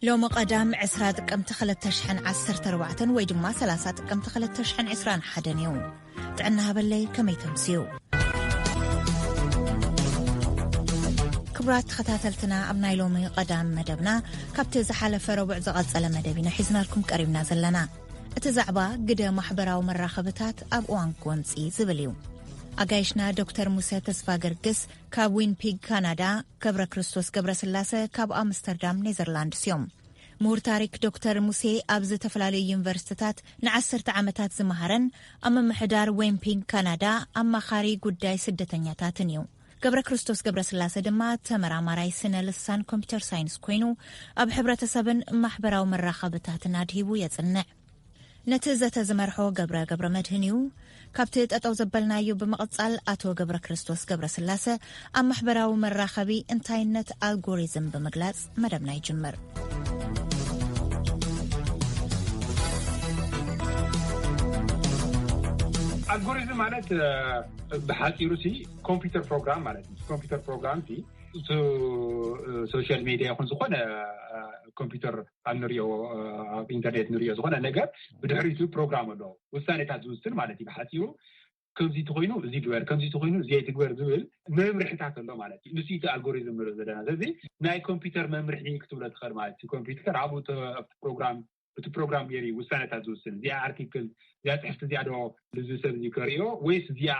ሎሚ ቀዳም ዕስራ ጥቅምቲ ክልተ ሽሕን ዓሰርተ ኣርባዕተን ወይ ድማ ሰላሳ ጥቅምቲ ክልተ ሽሕን ዕስራን ሓደን እዩ። ጥዕና ሃበለይ፣ ከመይ ተምስዩ? ክቡራት ተኸታተልትና፣ ኣብ ናይ ሎሚ ቀዳም መደብና ካብቲ ዝሓለፈ ረቡዕ ዝቐጸለ መደብ ኢና ሒዝናልኩም ቀሪብና ዘለና። እቲ ዛዕባ ግደ ማሕበራዊ መራኸብታት ኣብ እዋን ጎንጺ ዝብል እዩ። ኣጋይሽና ዶክተር ሙሰ ተስፋ ገርግስ ካብ ዊንፒግ ካናዳ፣ ገብረ ክርስቶስ ገብረስላሰ ካብ ኣምስተርዳም ኔዘርላንድስ እዮም። ምሁር ታሪክ ዶክተር ሙሴ ኣብ ዝተፈላለዩ ዩኒቨርሲቲታት ንዓሰርተ ዓመታት ዝመሃረን ኣብ ምምሕዳር ዊንፒግ ካናዳ ኣማኻሪ ጉዳይ ስደተኛታትን እዩ። ገብረ ክርስቶስ ገብረስላሰ ድማ ተመራማራይ ስነ ልሳን ኮምፒውተር ሳይንስ ኮይኑ ኣብ ሕብረተሰብን ማሕበራዊ መራኸብታትን ኣድሂቡ የጽንዕ። ነቲ ዘተ ዝመርሖ ገብረ ገብረ መድህን እዩ። ካብቲ ጠጠው ዘበልናዮ ብምቕጻል ኣቶ ገብረ ክርስቶስ ገብረስላሰ ኣብ ማሕበራዊ መራኸቢ እንታይነት ኣልጎሪዝም ብምግላጽ መደብና ይጅምር። ኣልጎሪዝም ማለት ብሓፂሩ ሲ ኮምፒውተር ፕሮግራም ማለት እዩ። ኮምፒውተር ፕሮግራም ሲ ሶሻል ሚዲያ ይኹን ዝኾነ ኮምፒውተር ኣብ ንሪኦ ኣብ ኢንተርኔት ንሪኦ ዝኾነ ነገር ብድሕሪቱ ፕሮግራም ኣለዎ። ውሳኔታት ዝውስን ማለት እዩ። ብሓፂሩ ከምዚ ተኮይኑ እዚ ግበር፣ ከምዚ ተኮይኑ እዚ ኣይትግበር ዝብል መምርሕታት ኣሎ ማለት እዩ። ንሱ እቲ ኣልጎሪዝም ንሪኦ ዘለና። ስለዚ ናይ ኮምፒውተር መምርሒ ክትብሎ ትኽእል ማለት እዩ። ኮምፒውተር ኣብኡ ተ- ኣብቲ ፕሮግራም እቲ ፕሮግራም ገይሩ እዩ ውሳነታት ዝውስን። እዚኣ ኣርቲክል፣ እዚኣ ፅሕፍቲ፣ እዚኣ ዶ ልዚ ሰብ እዚ ከርእዮ ወይስ እዚኣ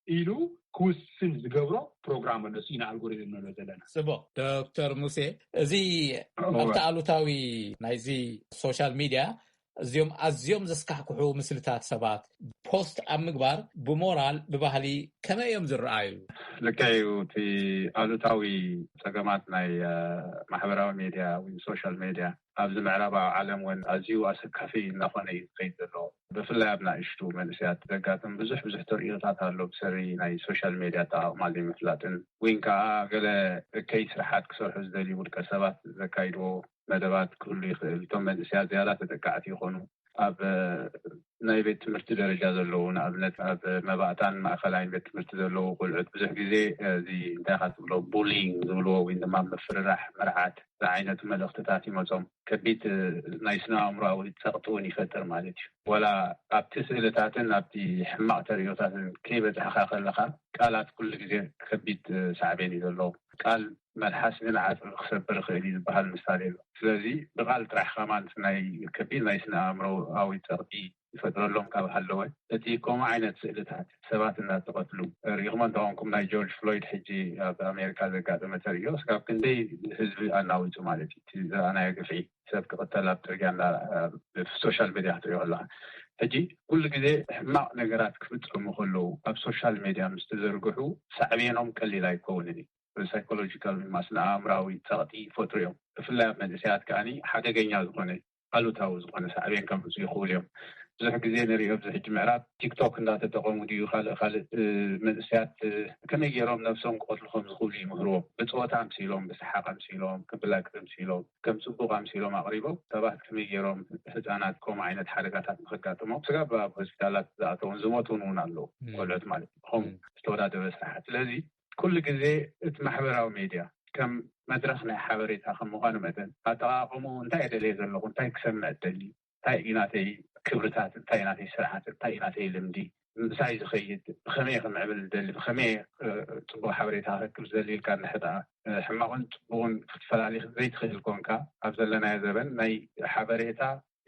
ኢሉ ክውስን ዝገብሮ ፕሮግራም ኣሎ። እሱ ኢና ኣልጎሪዝም ንብሎ ዘለና። ጽቡቕ ዶክተር ሙሴ፣ እዚ ኣብቲ ኣሉታዊ ናይዚ ሶሻል ሚድያ እዚኦም ኣዝዮም ዘስካሕክሑ ምስልታት ሰባት ፖስት ኣብ ምግባር ብሞራል ብባህሊ ከመይ እዮም ዝረኣዩ? ልክዕ እዩ። እቲ ኣሉታዊ ፀገማት ናይ ማሕበራዊ ሜድያ ወይ ሶሻል ሜድያ ኣብዚ ምዕራባዊ ዓለም እውን ኣዝዩ ኣሰካፊ እናኾነ እዩ ዝኸይድ ዘሎ። ብፍላይ ኣብ ናእሽቱ መንእሰያት ዘጋጥም ብዙሕ ብዙሕ ተርእዮታት ኣሎ። ብሰሪ ናይ ሶሻል ሜድያ ኣጠቓቕማ ዘይምፍላጥን ወይን ከዓ ገለ እከይ ስራሓት ክሰርሑ ዝደልዩ ውልቀ ሰባት ዘካይድዎ መደባት ክህሉ ይኽእል። እቶም መንእሰያት ዝያዳ ተጠቃዕቲ ይኾኑ። ኣብ ናይ ቤት ትምህርቲ ደረጃ ዘለዉ ንኣብነት ኣብ መባእታን ማእኸላይን ቤት ትምህርቲ ዘለዉ ቆልዑት ብዙሕ ግዜ እዚ እንታይ ኢኻ ትብሎ ቡሊንግ ዝብልዎ ወይ ድማ ምፍርራሕ፣ ምርዓት ዝዓይነቱ መልእኽትታት ይመጾም። ከቢድ ናይ ስነ ኣእምሮኣዊ ጸቕጢ እውን ይፈጥር ማለት እዩ። ወላ ኣብቲ ስእልታትን ኣብቲ ሕማቕ ተርእዮታትን ከይበጻሕካ ከለኻ ቃላት ኩሉ ግዜ ከቢድ ሳዕቤን እዩ ዘለዎ። ቃል መልሓስ ግን ዓጽሚ ክሰብር ይኽእል እዩ ዝበሃል ምሳሌ ኣሎ። ስለዚ ብቓል ጥራሕ ከማን ናይ ከቢድ ናይ ስነ ኣእምሮኣዊ ጸቕጢ ይፈጥረሎም ካብ ሃለወ እቲ ከምኡ ዓይነት ስእልታት ሰባት እናተቐትሉ ሪኢኹም እንተኾንኩም ናይ ጆርጅ ፍሎይድ ሕጂ ኣብ ኣሜሪካ ዘጋጠመ ተርእዮ እስካብ ክንደይ ህዝቢ ኣናዊፁ ማለት እዩ። እቲ ዝረኣናዮ ግፍዒ ሰብ ክቕተል ኣብ ፅርግያ ሶሻል ሚድያ ክትሪኦ ኣለካ። ሕጂ ኩሉ ግዜ ሕማቕ ነገራት ክፍፀሙ ከለዉ ኣብ ሶሻል ሚድያ ምስ ተዘርግሑ ሳዕቤኖም ቀሊል ኣይከውንን እዩ። ሳይኮሎጂካል ወይ ማስነ ኣእምራዊ ፀቕጢ ይፈጥሩ እዮም። ብፍላይ ኣብ መንእሰያት ከዓኒ ሓደገኛ ዝኾነ ኣሉታዊ ዝኾነ ሳዕቤን ከምፅኡ ይኽእሉ እዮም። ብዙሕ ግዜ ንሪኦ ኣብዚ ሕጂ ምዕራብ ቲክቶክ እንዳተጠቐሙ ድዩ ካልእ ካልእ መንእሰያት ከመይ ገይሮም ነብሶም ክቐትሉ ከም ዝኽእሉ ይምህርዎም። ብፀወታ ኣምሲሎም፣ ብሰሓቕ ኣምሲሎም፣ ክብላክ ኣምሲሎም፣ ከም ፅቡቕ ኣምሲሎም ኣቕሪቦም ሰባት ከመይ ገይሮም ህፃናት ከምኡ ዓይነት ሓደጋታት ንኸጋጥሞም ስጋብ ኣብ ሆስፒታላት ዝኣተውን ዝሞቱን እውን ኣለዉ። ቆልዑት ማለት እዩ። ከምኡ ዝተወዳደበ ስራሓት ስለዚ ኩሉ ግዜ እቲ ማሕበራዊ ሜድያ ከም መድረኽ ናይ ሓበሬታ ከም ምዃኑ መጠን ኣጠቓቕምኡ እንታይ እየ ደልየ ዘለኹ፣ እንታይ ክሰምዕ እደሊ፣ እንታይ እዩ ናተይ ክብርታት፣ እንታይ እዩ ናተይ ስርዓት፣ እንታይ እዩ ናተይ ልምዲ፣ ምሳይ ዝኸይድ ብኸመይ ክምዕብል ዝደሊ፣ ብኸመይ ፅቡቅ ሓበሬታ ክረክብ ዝደሊ ኢልካ እንድሕር ደኣ ሕማቕን ፅቡቅን ክትፈላሊ ዘይትኽእል ኮንካ ኣብ ዘለናዮ ዘበን ናይ ሓበሬታ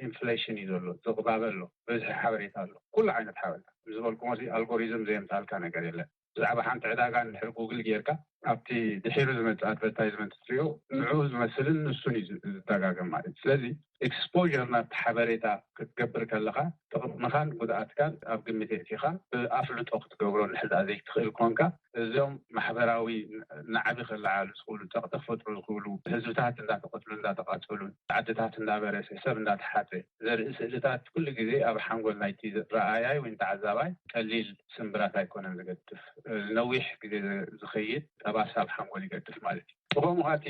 ኢንፍሌሽን እዩ ዘሎ፣ ዝቕባበ ኣሎ፣ በዝሒ ሓበሬታ ኣሎ፣ ኩሉ ዓይነት ሓበሬታ ዝበልኩሞ ኣልጎሪዝም ዘየምፃልካ ነገር የለን። ብዛዕባ ሓንቲ ዕዳጋ እንድሕር ጉግል ጌርካ ኣብቲ ድሒሩ ዝመፅእ ኣድቨርታይዝመንት ትሪኦ ንዕኡ ዝመስልን ንሱን እዩ ዝደጋገም ማለት እዩ። ስለዚ ኤክስፖር ናብቲ ሓበሬታ ክትገብር ከለካ ጥቕምኻን ጉድኣትካን ኣብ ግምት የእቲኻ ብኣፍልጦ ክትገብሮ እንድሕር ዘይትኽእል ኮንካ እዞም ማሕበራዊ ናዕቢ ከለዓሉ ዝኽእሉ ፀቕጢ ክፈጥሩ ዝኽእሉ ህዝብታት እንዳተቐትሉ እንዳተቃፀሉ ዓድታት እንዳበረሰ ሰብ እንዳተሓፀ ዘርኢ ስእልታት ኩሉ ግዜ ኣብ ሓንጎል ናይቲ ረኣያይ ወይ ተዓዛባይ ቀሊል ስምብራት ኣይኮነን ዝገድፍ። ነዊሕ ግዜ ዝኸይድ ጠባሳ ኣብ ሓንጎል ይገድፍ ማለት እዩ። ብኸምኡ እቲ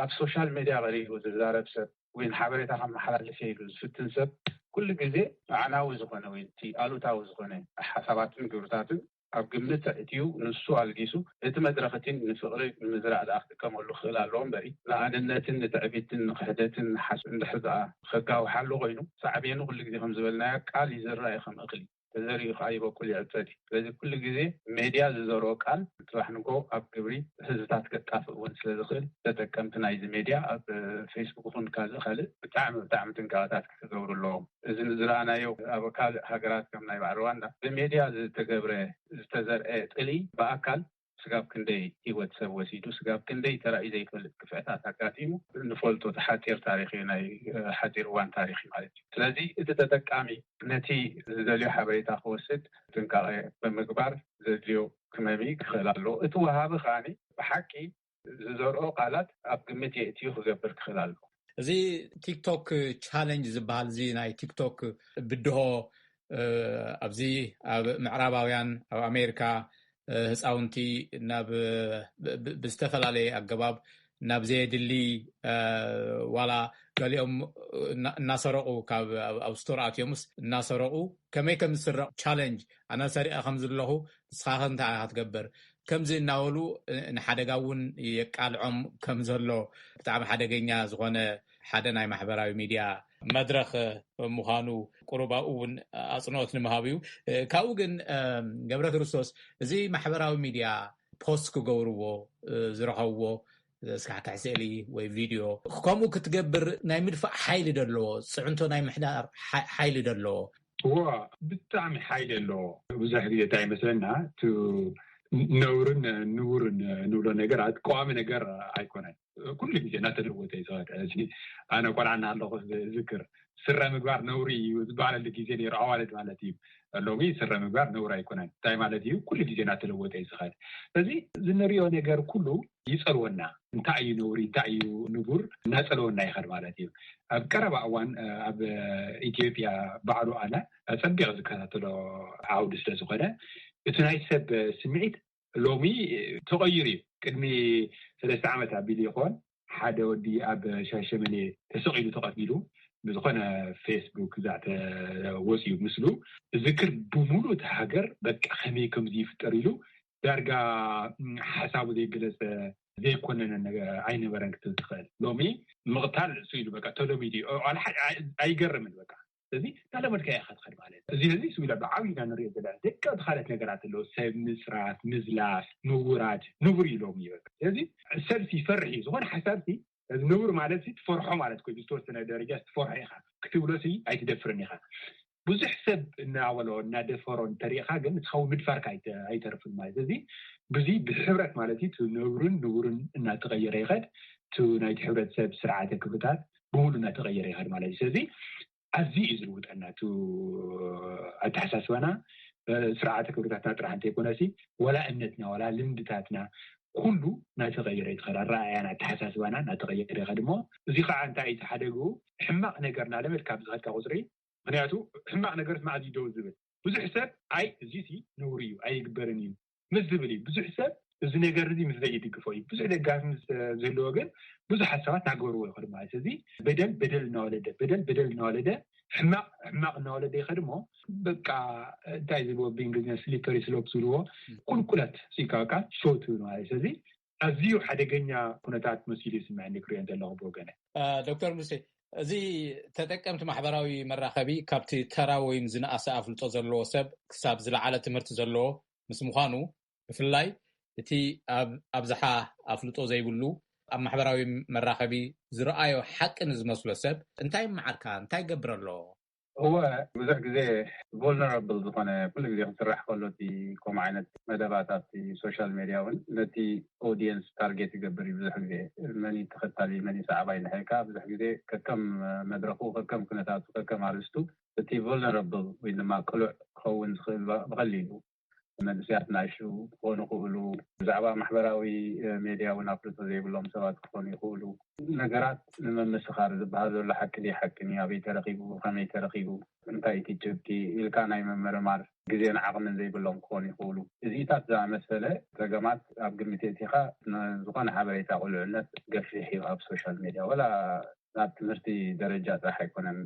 ኣብ ሶሻል ሜድያ ቀሪቡ ዝዛረብ ሰብ ወይ ሓበሬታ ከመሓላልፍ ኢሉ ዝፍትን ሰብ ኩሉ ግዜ ኣዕናዊ ዝኾነ ወይ እቲ ኣሉታዊ ዝኾነ ሓሳባትን ግብርታትን ኣብ ግምት ኣእትዩ ንሱ ኣልጊሱ እቲ መድረኽ እቲ ንፍቕሪ ንምዝራእ ደኣ ክጥቀመሉ ክኽእል ኣለዎ እምበሪ፣ ንኣንነትን ንትዕቢትን ንክሕደትን ንሓስ እንድሕር ደኣ ከጋውሓሉ ኮይኑ፣ ሳዕቤኑ ኩሉ ግዜ ከም ዝበልናዮ ቃል ይዝራእ እዩ ከም እኽሊ። ተዘሪኡ ከዓ ይበቁል ይዕጸድ እዩ። ስለዚ ኩሉ ግዜ ሜድያ ዝዘርኦ ቃል ጽባሕ ንጎ ኣብ ግብሪ ህዝብታት ከጣፍእ እውን ስለ ዝኽእል፣ ተጠቀምቲ ናይዚ ሜድያ ኣብ ፌስቡክ ይኹን ካልእ ካልእ ብጣዕሚ ብጣዕሚ ጥንቃቐታት ክገብሩ ኣለዎም። እዚ ንዝረኣናዮ ኣብ ካልእ ሃገራት ከም ናይ በዓል ሩዋንዳ ብሜድያ ዝተገብረ ዝተዘርአ ጥልኢ ብኣካል ስጋብ ክንደይ ህይወት ሰብ ወሲዱ፣ ስጋብ ክንደይ ተራእዩ ዘይፈልጥ ክፍዕታት ኣጋጢሙ ንፈልጦ። እቲ ሓፂር ታሪክ እዩ፣ ናይ ሓፂር እዋን ታሪክ እዩ ማለት እዩ። ስለዚ እቲ ተጠቃሚ ነቲ ዝደልዮ ሓበሬታ ክወስድ ጥንቃቐ ብምግባር ዘድልዮ ክመሚ ክኽእል ኣለዎ። እቲ ወሃቢ ከዓኒ ብሓቂ ዝዘርኦ ቃላት ኣብ ግምት የእትዩ ክገብር ክኽእል ኣለዎ። እዚ ቲክቶክ ቻለንጅ ዝበሃል፣ እዚ ናይ ቲክቶክ ብድሆ ኣብዚ ኣብ ምዕራባውያን፣ ኣብ ኣሜሪካ ህፃውንቲ ናብ ብዝተፈላለየ ኣገባብ ናብ ዘየድሊ ዋላ ገሊኦም እናሰረቁ ካብ ኣብ ስቶር ኣትዮምስ እናሰረቁ ከመይ ከም ዝስረቅ ቻለንጅ፣ ኣነ ሰሪቀ ከም ዘለኹ ንስኻ ከ እንታይ ኢኻ ትገብር ከምዚ እናበሉ ንሓደጋ እውን የቃልዖም ከም ዘሎ ብጣዕሚ ሓደገኛ ዝኾነ ሓደ ናይ ማሕበራዊ ሚድያ መድረኽ ምዃኑ ቁሩብ ኣብኡ እውን ኣፅንኦት ንምሃብ እዩ። ካብኡ ግን ገብረ ክርስቶስ እዚ ማሕበራዊ ሚድያ ፖስት ክገብርዎ ዝረኸብዎ ስካሕካሕ ስእሊ ወይ ቪድዮ ከምኡ ክትገብር ናይ ምድፋእ ሓይሊ ዶ ኣለዎ? ፅዕንቶ ናይ ምሕዳር ሓይሊ ዶ ኣለዎ? እዋ ብጣዕሚ ሓይሊ ኣለዎ። ብዙሕ ግዜ እንታይ ይመስለና እቲ ነውርን ንቡርን ንብሎ ነገራት ቀዋሚ ነገር ኣይኮነን። ኩሉ ግዜ እናተለወጠ እዩ ዝኸድ። እዚ ኣነ ቆልዓ እናሃለኹ ዝዝክር ስረ ምግባር ነውሪ እዩ ዝበሃለሉ ግዜ ነይሩ። ኣዋልድ ማለት እዩ። ሎሚ ስረ ምግባር ነውሪ ኣይኮነን። እንታይ ማለት እዩ? ኩሉ ግዜ እናተለወጠ እዩ ዝኸድ። ስለዚ እዚ ንሪኦ ነገር ኩሉ ይፀልወና። እንታይ እዩ ነውሪ፣ እንታይ እዩ ንቡር እናፀልወና ይኸድ ማለት እዩ። ኣብ ቀረባ እዋን ኣብ ኢትዮጵያ ባዕሉ ኣነ ኣፀቢቐ ዝከታተሎ ዓውዲ ስለዝኾነ እቲ ናይ ሰብ ስምዒት ሎሚ ተቐይሩ እዩ። ቅድሚ ሰለስተ ዓመት ኣቢሉ ይኾን ሓደ ወዲ ኣብ ሻሸመኔ ተሰቒሉ ተቐቲሉ ብዝኾነ ፌስቡክ እዛ ተወፂኡ ምስሉ ዝክር ብምሉእ እቲ ሃገር በቃ ከመይ ከምዚ ይፍጠር ኢሉ ዳርጋ ሓሳቡ ዘይገለፀ ዘይኮነነ ነገር ኣይነበረን ክትብል ትኽእል። ሎሚ ምቕታል እሱ ኢሉ በቃ ተለሚዱ እዩ። ኣይገርምን በቃ ስለዚ እናለመድካዮ ኢኻ ትኸድ ማለት እዩ። እዚ ህዚ ስቢላ ብዓብዩ ኢና ንሪኦ ዘለና ደቂ ካልኦት ነገራት ኣለዉ ሰብ ምፅራፍ ምዝላፍ ምውራድ ንቡር ኢሎም እዩ። ስለዚ ሰብ ይፈርሕ እዩ ዝኾነ ሓሳብ እዚ ንቡር ማለት ትፈርሖ ማለት ኮይኑ ዝተወሰነ ደረጃ ትፈርሖ ኢኻ ክትብሎ ኣይትደፍርን ኢኻ። ብዙሕ ሰብ እናበሎ እናደፈሮ እንተሪእኻ ግን ንስኻ ምድፋርካ ኣይተርፍን ማለት እዚ ብዙ ብሕብረት ማለት እዩ ነብርን ንቡርን እናተቀየረ ይኸድ። ናይቲ ሕብረተሰብ ስርዓተ ክብርታት ብሙሉ እናተቀየረ ይኸድ ማለት እዩ። ስለዚ ኣዝዩ እዩ ዝልውጠና እቲ ኣተሓሳስባና ስርዓተ ክብርታትና ጥራሕ እንተይኮነሲ ዋላ እምነትና ዋላ ልምድታትና ኩሉ እናተቀየረ ይትኸድ። ኣረኣያን ኣተሓሳስባና እናተቀየረ ይኸድ እሞ እዚ ከዓ እንታይ እዩ ተሓደግኡ ሕማቅ ነገር እናለመድካ ብዝኸድካ ቁፅሪ ምክንያቱ ሕማቅ ነገር መዓዝ እዩ ደው ዝብል ብዙሕ ሰብ ኣይ እዚ ሲ ነውሪ እዩ ኣይግበርን እዩ ምስ ዝብል እዩ ብዙሕ ሰብ እዚ ነገር እዚ ምስ ዘይድግፎ እዩ ብዙሕ ደጋፊ ምስ ዝህልዎ ግን ብዙሓት ሰባት ናገርዎ ይኸዱ ማለት እዚ በደል በደል እናወለደ በደል በደል እናወለደ ሕማቕ ሕማቕ እናወለደ ይኸድ እሞ በቃ እንታይ ዝብልዎ ብእንግሊዝኛ ስሊፐሪ ስሎፕ ዝብልዎ ቁልቁለት ሲካ በቃ ሾት ማለት እዚ ኣዝዩ ሓደገኛ ኩነታት መሲሉ ይስምዐኒ ክሪኦ ዘለኹ ብወገነ። ዶክተር ሙሴ እዚ ተጠቀምቲ ማሕበራዊ መራኸቢ ካብቲ ተራ ወይም ዝነኣሰ ኣፍልጦ ዘለዎ ሰብ ክሳብ ዝለዓለ ትምህርቲ ዘለዎ ምስ ምዃኑ ብፍላይ እቲ ኣብ ኣብዝሓ ኣፍልጦ ዘይብሉ ኣብ ማሕበራዊ መራኸቢ ዝረኣዮ ሓቂ ንዝመስሎ ሰብ እንታይ ይመዓርካ እንታይ ይገብር ኣሎ? እወ ብዙሕ ግዜ vulnerable ዝኾነ ኩሉ ግዜ ክስራሕ ከሎ እቲ ከምኡ ዓይነት መደባት ኣብቲ social media እውን ነቲ audience target ይገብር እዩ ብዙሕ ግዜ መን እዩ ተኸታሊ መን እዩ ሰዓባይ እንድሕር ኢልካ ብዙሕ ግዜ ከከም መድረኹ ከከም ኩነታቱ ከከም ኣርእስቱ እቲ vulnerable ወይ ድማ ቅሉዕ ክኸውን ዝኽእል ብቐሊሉ መንእሰያት ናእሽቱ ክኾኑ ይኽእሉ፣ ብዛዕባ ማሕበራዊ ሜድያ እውን ኣፍልጦ ዘይብሎም ሰባት ክኾኑ ይኽእሉ። ነገራት ንምምስኻር ዝበሃል ዘሎ ሓቂ ድዩ ሓቂ ድዩ፣ ኣበይ ተረኺቡ፣ ከመይ ተረኺቡ፣ እንታይ እቲ ጭብጢ ኢልካ ናይ ምምርማር ግዜን ዓቕምን ዘይብሎም ክኾኑ ይኽእሉ። እዚኢታት ዝኣመሰለ ጸገማት ኣብ ግምት የእቲኻ ንዝኾነ ሓበሬታ ቅሉዕነት ገፊሕ እዩ ኣብ ሶሻል ሜድያ ወላ ናብ ትምህርቲ ደረጃ ጥራሕ ኣይኮነን።